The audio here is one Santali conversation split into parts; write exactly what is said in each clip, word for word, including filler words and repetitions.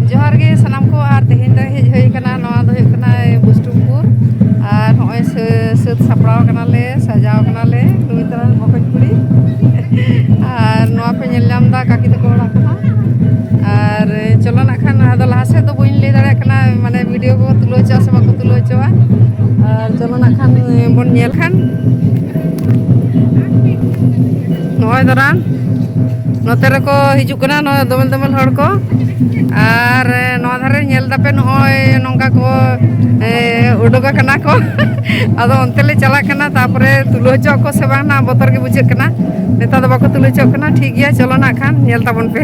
ᱡᱚᱦᱟᱨ ᱜᱮ ᱥᱟᱱᱟᱢ ᱠᱚ᱾ ᱟᱨ ᱛᱮᱦᱮᱧ ᱫᱚ ᱦᱮᱡ ᱦᱩᱭ ᱟᱠᱟᱱᱟ, ᱱᱚᱣᱟ ᱫᱚ ᱦᱩᱭᱩᱜ ᱠᱟᱱᱟ ᱵᱩᱥᱴᱩᱢᱯᱩᱨ᱾ ᱟᱨ ᱱᱚᱜᱼᱚᱭ ᱥᱟᱹ- ᱥᱟᱹᱛ ᱥᱟᱯᱲᱟᱣ ᱠᱟᱱᱟᱞᱮ, ᱥᱟᱡᱟᱣ ᱠᱟᱱᱟᱞᱮ, ᱱᱩᱭ ᱛᱟᱞᱟᱝ ᱵᱚᱠᱚᱧ ᱠᱩᱲᱤ᱾ ᱟᱨ ᱱᱚᱣᱟ ᱯᱮ ᱧᱮᱞ ᱧᱟᱢ ᱮᱫᱟ ᱠᱟᱹᱠᱤ ᱛᱟᱠᱚ ᱚᱲᱟᱜ ᱠᱟᱱᱟ᱾ ᱟᱨ ᱪᱚᱞᱚ ᱱᱟᱜ ᱠᱷᱟᱱ, ᱟᱫᱚ ᱞᱟᱦᱟ ᱥᱮᱫ ᱫᱚ ᱵᱟᱹᱧ ᱞᱟᱹᱭ ᱫᱟᱲᱮᱭᱟᱜ ᱠᱟᱱᱟ, ᱢᱟᱱᱮ ᱵᱷᱤᱰᱤᱭᱳ ᱠᱚ ᱛᱩᱞᱟᱹᱣ ᱦᱚᱪᱚᱜᱼᱟ ᱥᱮ ᱵᱟᱠᱚ ᱛᱩᱞᱟᱹᱣ ᱦᱚᱪᱚᱜᱼᱟ᱾ ᱟᱨ ᱪᱚᱞᱚ ᱱᱟᱜ ᱠᱷᱟᱱ ᱵᱚᱱ ᱧᱮᱞ ᱠᱷᱟᱱ᱾ ᱱᱚᱜᱼᱚᱭ ᱫᱟᱬᱟᱱ ᱱᱚᱛᱮ ᱨᱮᱠᱚ ᱦᱤᱡᱩᱜ ᱠᱟᱱᱟ, ᱱᱚᱜᱼᱚᱭ ᱫᱚᱢᱮᱞ ᱫᱚᱢᱮᱞ ᱦᱚᱲ ᱠᱚ᱾ ᱟᱨ ᱱᱚᱣᱟ ᱫᱷᱟᱨᱮ ᱧᱮᱞ ᱫᱟᱯᱮ, ᱱᱚᱜᱼᱚᱭ ᱱᱚᱝᱠᱟ ᱠᱚ, ᱮ, ᱩᱰᱩᱠ ᱟᱠᱟᱱᱟ ᱠᱚ᱾ ᱟᱫᱚ ᱚᱱᱛᱮ ᱞᱮ ᱪᱟᱞᱟᱜ ᱠᱟᱱᱟ, ᱛᱟᱨᱯᱚᱨᱮ ᱛᱩᱞᱟᱹᱣ ᱦᱚᱪᱚ ᱟᱠᱚ ᱥᱮ ᱵᱟᱝ ᱱᱟᱜ ᱵᱚᱛᱚᱨ ᱜᱮ ᱵᱩᱡᱷᱟᱹᱜ ᱠᱟᱱᱟ᱾ ᱱᱮᱛᱟᱨ ᱫᱚ ᱵᱟᱠᱚ ᱛᱩᱞᱟᱹᱣ ᱦᱚᱪᱚᱜ ᱠᱟᱱᱟ᱾ ᱴᱷᱤᱠ ᱜᱮᱭᱟ, ᱪᱚᱞᱚ ᱱᱟᱜ ᱠᱷᱟᱱ ᱧᱮᱞ ᱛᱟᱵᱚᱱ ᱯᱮ᱾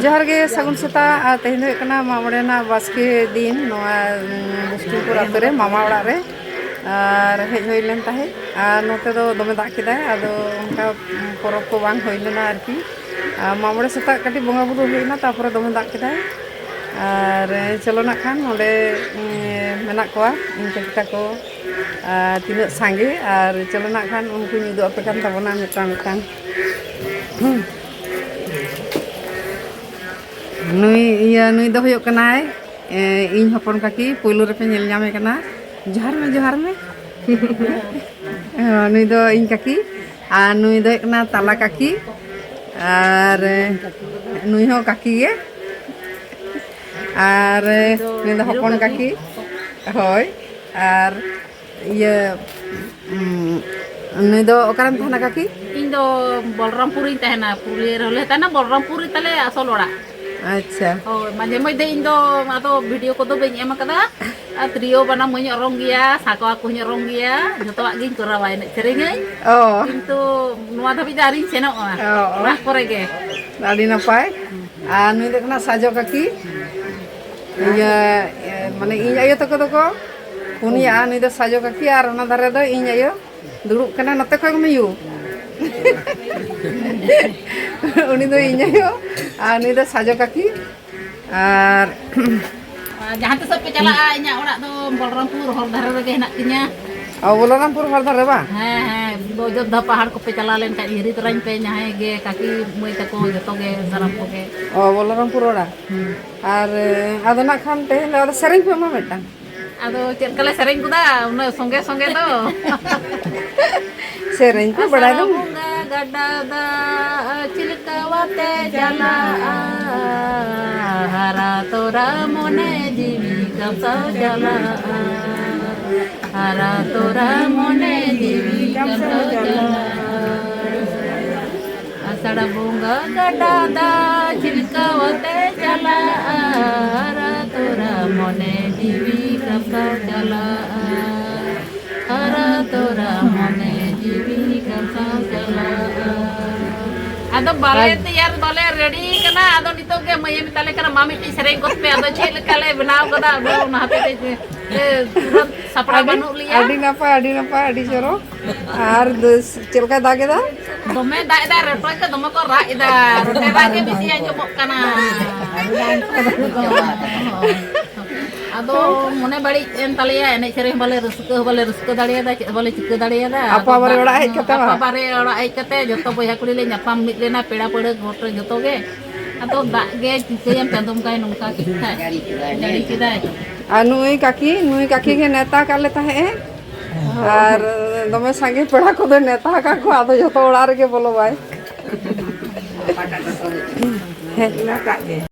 ᱡᱚᱦᱟᱨ ᱜᱮ, ᱥᱟᱹᱜᱩᱱ ᱥᱮᱛᱟᱜ᱾ ᱟᱨ ᱛᱮᱦᱮᱧ ᱫᱚ ᱦᱩᱭᱩᱜ ᱠᱟᱱᱟ ᱢᱟᱜ ᱢᱚᱬᱮ ᱨᱮᱱᱟᱜ ᱵᱟᱥᱠᱮ ᱫᱤᱱ᱾ ᱱᱚᱣᱟ, ᱩᱸ, ᱵᱤᱥᱱᱩᱯᱩᱨ ᱟᱹᱛᱩ ᱨᱮ ᱢᱟᱢᱟ ᱚᱲᱟᱜ ᱨᱮ, ᱟᱨ ᱦᱮᱡ ᱦᱩᱭ ᱞᱮᱱ ᱛᱟᱦᱮᱸᱫ᱾ ᱟᱨ ᱱᱚᱛᱮ ᱫᱚ ᱫᱚᱢᱮ ᱫᱟᱜ ᱠᱮᱫᱟᱭ, ᱟᱫᱚ ᱚᱱᱠᱟ, ᱩᱸ, ᱯᱚᱨᱚᱵᱽ ᱠᱚ ᱵᱟᱝ ᱦᱩᱭ ᱞᱮᱱᱟ ᱟᱨᱠᱤ᱾ ᱟᱨ ᱢᱟᱜ ᱢᱚᱬᱮ ᱥᱮᱛᱟᱜ ᱠᱟᱹᱴᱤᱡ ᱵᱚᱸᱜᱟ ᱵᱩᱨᱩ ᱦᱩᱭᱱᱟ, ᱛᱟᱨᱯᱚᱨᱮ ᱫᱚᱢᱮ ᱫᱟᱜ ᱠᱮᱫᱟᱭ᱾ ᱟᱨ ᱪᱚᱞᱚ ᱱᱟᱜ ᱠᱷᱟᱱ ᱚᱸᱰᱮ, ᱩᱸ, ᱢᱮᱱᱟᱜ ᱠᱚᱣᱟ ᱤᱧ ᱠᱟᱠᱤ ᱛᱟᱠᱚ, ᱟᱨ ᱛᱤᱱᱟᱹᱜ ᱥᱟᱸᱜᱮ, ᱟᱨ ᱪᱚᱞᱚ ᱱᱟᱜ ᱠᱷᱟᱱ ᱩᱱᱠᱩᱧ ᱩᱫᱩᱜ ᱟᱯᱮ ᱠᱟᱱ ᱛᱟᱵᱚᱱᱟ ᱢᱤᱫᱴᱟᱝ ᱢᱤᱫᱴᱟᱝ᱾ ᱱᱩᱭ, ᱤᱭᱟᱹ, ᱱᱩᱭ ᱫᱚ ᱦᱩᱭᱩᱜ ᱠᱟᱱᱟᱭ, ᱮ, ᱤᱧ ᱦᱚᱯᱚᱱ ᱠᱟᱹᱠᱤ, ᱯᱳᱭᱞᱳ ᱨᱮᱯᱮ ᱧᱮᱞ ᱧᱟᱢᱮ ᱠᱟᱱᱟ᱾ ᱡᱚᱦᱟᱨ ᱢᱮ, ᱡᱚᱦᱟᱨ ᱢᱮ᱾ ᱦᱚᱸ, ᱱᱩᱭ ᱫᱚ ᱤᱧ ᱠᱟᱹᱠᱤ, ᱟᱨ ᱱᱩᱭ ᱫᱚ ᱦᱩᱭᱩᱜ ᱠᱟᱱᱟ ᱛᱟᱞᱟ ᱠᱟᱹᱠᱤ, ᱟᱨ, ᱮ, ᱱᱩᱭ ᱦᱚᱸ ᱠᱟᱹᱠᱤ ᱜᱮ, ᱟᱨ, ᱮ, ᱱᱩᱭ ᱫᱚ ᱦᱚᱯᱚᱱ ᱠᱟᱹᱠᱤ᱾ ᱦᱳᱭ, ᱟᱨ ᱤᱭᱟᱹ, ᱩᱸ, ᱱᱩᱭ ᱫᱚ ᱚᱠᱟᱨᱮᱢ ᱛᱟᱦᱮᱱᱟ ᱠᱟᱹᱠᱤ? ᱤᱧ ᱫᱚ ᱵᱚᱞᱨᱟᱢᱯᱩᱨᱤᱧ ᱛᱟᱦᱮᱱᱟ, ᱯᱩᱨᱩᱞᱤᱭᱟᱹ ᱨᱮᱦᱚᱸ ᱞᱮ ᱛᱟᱦᱮᱱᱟ, ᱵᱚᱞᱨᱟᱢᱯᱩᱨ ᱨᱮ ᱛᱟᱞᱮ ᱟᱥᱚᱞ ᱚᱲᱟᱜ᱾ ᱟᱪᱪᱷᱟ᱾ ᱦᱳᱭ, ᱢᱟᱡᱷᱮ ᱢᱚᱫᱽᱫᱷᱮ ᱤᱧ ᱫᱚ ᱟᱫᱚ ᱵᱷᱤᱰᱤᱭᱳ ᱠᱚᱫᱚ ᱵᱟᱹᱧ ᱮᱢ ᱟᱠᱟᱫᱟ, ᱟᱨ ᱛᱤᱨᱭᱳ ᱵᱟᱱᱟᱢ ᱦᱚᱸᱧ ᱚᱨᱚᱝ ᱜᱮᱭᱟ, ᱥᱟᱠᱣᱟ ᱠᱚᱦᱚᱸᱧ ᱚᱨᱚᱝ ᱜᱮᱭᱟ, ᱡᱷᱚᱛᱚᱣᱟᱜ ᱜᱤᱧ ᱠᱚᱨᱟᱣᱟ, ᱮᱱᱮᱡ ᱥᱮᱨᱮᱧᱟᱹᱧ᱾ ᱚ᱾ ᱠᱤᱱᱛᱩ ᱱᱚᱣᱟ ᱫᱷᱟᱹᱵᱤᱡ ᱫᱚ ᱟᱹᱣᱨᱤᱧ ᱥᱮᱱᱚᱜᱼᱟ, ᱚ, ᱚ᱾ ᱚᱲᱟᱜ ᱠᱚᱨᱮ ᱜᱮ᱾ ᱟᱹᱰᱤ ᱱᱟᱯᱟᱭ᱾ ᱟᱨ ᱱᱩᱭ ᱫᱚ ᱠᱟᱱᱟ ᱥᱟᱡᱚ ᱠᱟᱹᱠᱤ᱾ ᱤᱭᱟᱹ, ᱢᱟᱱᱮ ᱤᱧ ᱟᱭᱳ ᱛᱟᱠᱚ ᱫᱚᱠᱚ ᱯᱩᱱᱭᱟᱹᱜᱼᱟ᱾ ᱱᱩᱭ ᱫᱚ ᱥᱟᱡᱚ ᱠᱟᱹᱠᱤ ᱟᱨ ᱚᱱᱟ ᱫᱷᱟᱨᱮ ᱫᱚ ᱤᱧ ᱟᱭᱳ ᱫᱩᱲᱩᱵ ᱠᱟᱱᱟ, ᱱᱚᱛᱮ ᱠᱷᱚᱱ ᱢᱤᱭᱩ᱾ ᱩᱱᱤ ᱫᱚ ᱤᱧ ᱟᱭᱳ ᱟᱨ ᱱᱩᱭ ᱫᱚ ᱥᱟᱡᱚ ᱠᱟᱹᱠᱤ᱾ ᱟᱨ ᱟᱨ ᱡᱟᱦᱟᱸ ᱛᱤᱥᱚᱜ ᱯᱮ ᱪᱟᱞᱟᱜᱼᱟ, ᱤᱧᱟᱹᱜ ᱚᱲᱟᱜ ᱫᱚ ᱵᱚᱞᱨᱟᱢᱯᱩᱨ ᱦᱚᱨ ᱫᱷᱟᱨᱮ ᱨᱮᱜᱮ ᱦᱮᱱᱟᱜ ᱛᱤᱧᱟ᱾ ᱚ, ᱵᱚᱞᱨᱟᱢᱯᱩᱨ ᱦᱚᱨ ᱫᱷᱟᱨᱮ ᱵᱟᱝ? ᱦᱮᱸ, ᱦᱮᱸ, ᱚᱡᱳᱫᱽᱫᱷᱟ ᱯᱟᱦᱟᱲ ᱠᱚᱯᱮ ᱪᱟᱞᱟᱣ ᱞᱮᱱᱠᱷᱟᱱ ᱦᱤᱨᱤ ᱛᱚᱨᱟᱧ ᱯᱮ, ᱡᱟᱦᱟᱸᱭ ᱜᱮ ᱠᱟᱹᱠᱤ ᱢᱟᱹᱭ ᱛᱟᱠᱚ, ᱡᱚᱛᱚ ᱜᱮ, ᱥᱟᱱᱟᱢ ᱠᱚᱜᱮ᱾ ᱚ, ᱵᱚᱞᱨᱟᱢᱯᱩᱨ ᱚᱲᱟᱜ᱾ ᱦᱩᱸ᱾ ᱟᱨ, ᱟᱫᱚ ᱱᱟᱜ ᱠᱷᱟᱱ ᱛᱮᱦᱮᱧ ᱫᱚ ᱟᱫᱚ ᱥᱮᱨᱮᱧ ᱯᱮ ᱮᱢᱟ ᱢᱤᱫᱴᱟᱝ᱾ ᱟᱫᱚ ᱪᱮᱫ ᱞᱮᱠᱟ ᱞᱮ ᱥᱮᱨᱮᱧ ᱜᱚᱫᱟ ᱩᱱᱟᱹᱜ ᱥᱚᱸᱜᱮ ᱥᱚᱸᱜᱮ ᱫᱚ? ᱥᱮᱨᱮᱧ ᱯᱮ ᱵᱟᱲᱟᱭ ᱫᱚ᱾ ᱟᱥᱟᱲ ᱵᱚᱸᱜᱟ ᱜᱟᱰᱟ ᱫᱟᱜ ᱪᱷᱤᱞᱠᱟᱣᱟᱛᱮ ᱪᱟᱞᱟᱜᱼᱟ, ᱦᱟᱨᱟ ᱛᱚᱨᱟ ᱢᱚᱱᱮ ᱡᱤᱣᱤ ᱠᱟᱢᱥᱟᱣ ᱪᱟᱞᱟᱜᱼᱟ, ᱦᱟᱨᱟ ᱛᱚᱨᱟ ᱢᱚᱱᱮ ᱡᱤᱣᱤ ᱠᱟᱢᱥᱟᱣ ᱪᱟᱞᱟᱜᱼᱟ᱾ ᱟᱥᱟᱲ ᱵᱚᱸᱜᱟ ᱜᱟᱰᱟ ᱫᱟᱜ ᱪᱷᱤᱞᱠᱟᱣᱟᱛᱮ ᱪᱟᱞᱟᱜᱼᱟ, ᱦᱟᱨᱟ ᱛᱚᱨᱟ ᱢᱚᱱᱮ ᱡᱤᱣᱤ ᱠᱟᱢᱥᱟᱣ ᱪᱟᱞᱟᱜᱼᱟ, ᱦᱟᱨᱟ ᱛᱚᱨᱟ ᱢᱚᱱᱮ ᱡᱤᱣᱤ ᱠᱟᱢᱥᱟᱣ ᱪᱟᱞᱟᱜᱼᱟ᱾ ᱟᱫᱚ ᱵᱟᱞᱮ ᱟᱨ ᱛᱮᱭᱟᱨ, ᱵᱟᱞᱮ ᱨᱮᱰᱤ ᱠᱟᱱᱟ᱾ ᱟᱫᱚ ᱱᱤᱛᱚᱜ ᱜᱮ ᱢᱟᱹᱭᱮ ᱢᱮᱛᱟᱞᱮ ᱠᱟᱱᱟ, "ᱢᱟ, ᱢᱤᱫᱴᱤᱡ ᱥᱮᱨᱮᱧ ᱜᱚᱫ ᱯᱮ", ᱟᱫᱚ ᱪᱮᱫ ᱞᱮᱠᱟ ᱞᱮ ᱵᱮᱱᱟᱣ ᱠᱟᱫᱟ, ᱟᱫᱚ ᱚᱱᱟ ᱦᱚᱛᱮᱡ ᱛᱮ, ᱮ, ᱛᱩᱨᱟᱹᱛ ᱥᱟᱯᱲᱟᱣ ᱟᱹᱰᱤ, ᱵᱟᱹᱱᱩᱜ ᱞᱮᱭᱟ᱾ ᱟᱹᱰᱤ ᱱᱟᱯᱟᱭ, ᱟᱹᱰᱤ ᱱᱟᱯᱟᱭ, ᱟᱹᱰᱤ ᱪᱚᱨᱚᱠ᱾ ᱟᱨ ᱫᱚ ᱪᱮᱫ ᱞᱮᱠᱟᱭ ᱫᱟᱜ ᱮᱫᱟ? ᱫᱚᱢᱮ ᱫᱟᱜ ᱮᱫᱟ, ᱨᱚᱴᱚᱡ ᱠᱚ ᱫᱚᱢᱮ ᱠᱚ ᱨᱟᱜ ᱮᱫᱟ, ᱨᱚᱴᱮ ᱨᱟᱜ ᱜᱮ ᱵᱮᱥᱤ ᱟᱸᱡᱚᱢᱚᱜ ᱠᱟᱱᱟ᱾ ᱟᱫᱚ ᱢᱚᱱᱮ ᱵᱟᱹᱲᱤᱡ ᱮᱱ ᱛᱟᱞᱮᱭᱟ, ᱮᱱᱮᱡ ᱥᱮᱨᱮᱧ ᱦᱚᱸ ᱵᱟᱞᱮ ᱨᱟᱹᱥᱠᱟᱹ ᱦᱚᱸ ᱵᱟᱞᱮ ᱨᱟᱹᱥᱠᱟᱹ ᱫᱟᱲᱮᱭᱟᱫᱟ, ᱪᱮᱫ ᱦᱚᱸ ᱵᱟᱞᱮ ᱪᱤᱠᱟᱹ ᱫᱟᱲᱮᱭᱟᱫᱟ᱾ ᱟᱯᱟ ᱟᱫᱚ ᱵᱟᱨᱮ ᱫᱟᱜ, ᱚᱲᱟᱜ ᱦᱮᱡ ᱠᱟᱛᱮ ᱟᱯᱟ ᱵᱟᱝ? ᱵᱟᱨᱮ ᱚᱲᱟᱜ ᱦᱮᱡ ᱠᱟᱛᱮ ᱡᱚᱛᱚ ᱵᱚᱭᱦᱟ ᱠᱩᱲᱤ ᱞᱮ ᱧᱟᱯᱟᱢ ᱢᱤᱫ ᱞᱮᱱᱟ, ᱯᱮᱲᱟ ᱯᱟᱹᱲᱦᱟᱹ ᱜᱚᱴ ᱨᱮ ᱡᱚᱛᱚ ᱜᱮ᱾ ᱟᱫᱚ ᱫᱟᱜ ᱜᱮ ᱪᱤᱠᱟᱹᱭᱟᱢ, ᱪᱟᱸᱫᱚ ᱵᱚᱸᱜᱟᱭ ᱱᱚᱝᱠᱟ ᱠᱮᱫ ᱠᱷᱟᱡ, ᱡᱟᱹᱲᱤ ᱠᱮᱫᱟᱭ᱾ ᱟᱨ ᱱᱩᱭ ᱠᱟᱹᱠᱤ, ᱱᱩᱭ ᱠᱟᱹᱠᱤ ᱜᱮ ᱱᱮᱣᱛᱟ ᱠᱟᱜ ᱞᱮ ᱛᱟᱦᱮᱸᱜ ᱮ᱾ ᱟᱨ ᱫᱚᱢᱮ ᱥᱟᱸᱜᱮ ᱯᱮᱲᱟ ᱠᱚᱫᱚ ᱱᱮᱣᱛᱟ ᱟᱠᱟᱫ ᱠᱚᱣᱟ, ᱟᱫᱚ ᱡᱚᱛᱚ ᱚᱲᱟᱜ ᱨᱮᱜᱮ ᱵᱚᱞᱚ ᱵᱟᱭ᱾ ᱦᱮᱸ᱾